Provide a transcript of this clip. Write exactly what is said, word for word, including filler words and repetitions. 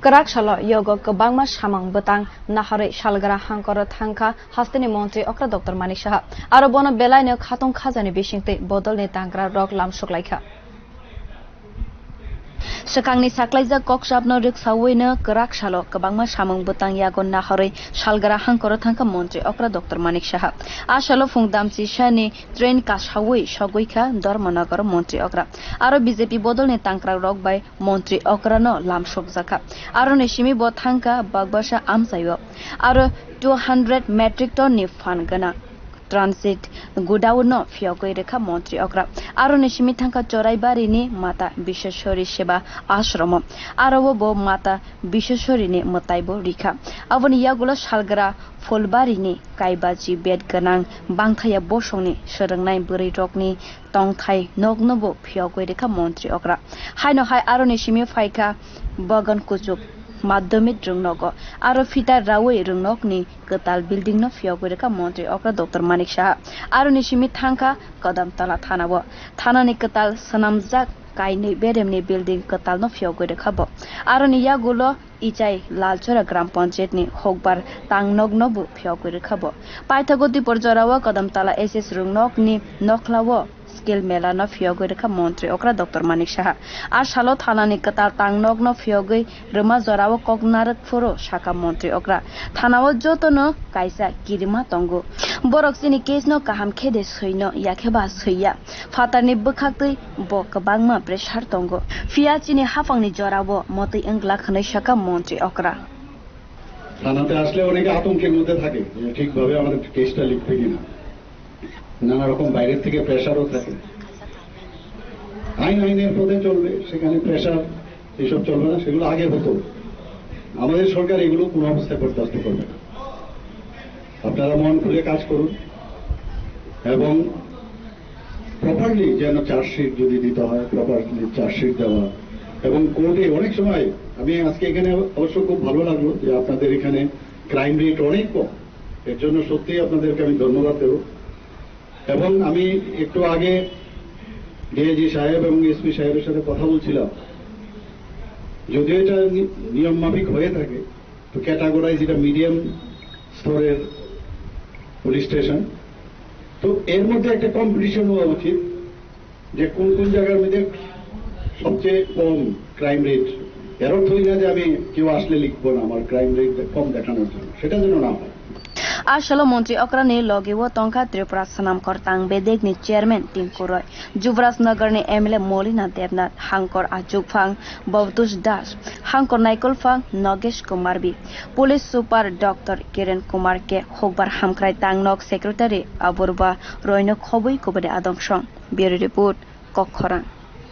Kwrak salo yogo kwbangma samung bwtang naharwi salgra hangkoro thangkha hasteni montri okra Doctor Manik Saha. Aro bono belaino khatung khajani bisingtwi bodolni tangra rok lamsuklaikha. Swkangni saklaijak koksapno rwksawino kwrak salo kwbangma samung bwtang yago naharwi salgra hangkoro thangkha montri okra Doctor Manik Saha. A salo phung damchisani train kasawi sogwikha Dharmanagar montri okra. Aro B J P bodolni tangra rok bai montri okrano lamsokjakha. Aroni simi bo thangkha Bagbasa amchaio. Aro two hundred metric ton ni phan gwnang transit godown no phiyogwi rwkha montri okra. Aroni simi thangkha Choraibari ni Mata Biseswari Seba Ashromo. Aro o bo Mata Biseswari ni mwtai bo rikha. Aboni yagulo salgra Phulbari ni Kaibaji bed gwnang bangthaya bosongni swrwngnai bwrwi rokni tongthai nokno bo phiyogwi rwkha montri okra. Haino hai aroni simi phaikha Bagan Kuchuk Madhyamik rwngnogo, aro phita rawi rwngnokni kwtal building no phiyogwi rwkha montri okra Doctor Manik Saha. Aroni simi thangkha Kadamtala thanao. Thanani kwtal swnamjak kainwi beremni building kwtal no phiyogwi rwkha bo. Aroni yagulo Ichai Lalchora Gram Panchayat ni hokbar tangnok no bo phiyogwi rwkha bo. Paithago Dipor jorao Kadamtala S S rwngnokni nokhlao skill mela no phiyogwi rwkha montri okra Doctor Manik Saha. A salo thanani kwtal tangnok no phiyogwi rwma jorao kok narwk phuru sakha montri okra. Thanao jotono kaisa kirima tongo. Borok chini case no kaham khe de swino yakhe ba swiya. Phatarni bwkhaktwi bo kwbangma pressure tongo. Phiya chini haphangni jorao motwi wng glak hwnwi sakha montri okra. থানাতে আসলে অনেকে আতঙ্কের মধ্যে থাকে যে ঠিকভাবে আমাদের কেসটা লিখবে কিনা, নানা রকম বাইরের থেকে প্রেশারও থাকে। আইন আইনের পথে চলবে, সেখানে প্রেশার এইসব চলবে না, সেগুলো আগে হতো। আমাদের সরকার এগুলো কোনো অবস্থায় বরদাস্ত করবে না। আপনারা মন খুলে কাজ করুন এবং প্রপারলি যেন চার্জশিট যদি দিতে হয়, প্রপারলি চার্জশিট দেওয়া। এবং কোর্টে অনেক সময়, আমি আজকে এখানে অবশ্য খুব ভালো লাগলো যে আপনাদের এখানে ক্রাইম রেট অনেক কম, এর জন্য সত্যিই আপনাদেরকে আমি ধন্যবাদ দেব। এবং আমি একটু আগে ডিআইজি সাহেব এবং এসপি সাহেবের সাথে কথা বলছিলাম, যদিও এটা নি- নিয়ম মাফিক হয়ে থাকে, তো ক্যাটাগরাইজ এটা মিডিয়াম স্তরের পুলিশ স্টেশন। তো এর মধ্যে একটা কম্পিটিশন হওয়া উচিত যে কোন কোন জায়গার মধ্যে সবচেয়ে কম ক্রাইম রেট। এর অর্থ এই না যে আমি কেউ আসলে লিখবো না আমার ক্রাইম রেট কম দেখানোর জন্য, সেটা যেন না হয়। A salo montri okrani logi o tongkha Tripura Swnamkhor Tang Bedekni chairman Tinku Roy, Juvraj Nagarni M L A Molina Debnath, Hangkor Achukphang Bhavtosh Das, Hangkor Naikolphang Nagesh Kumar B, Police Super Doctor Kiran Kumar K, Hokbar Hamkrai Tangnok Secretary Aburba Roino khobwi kubuni adong song. Bureau Report, Kokkhorang.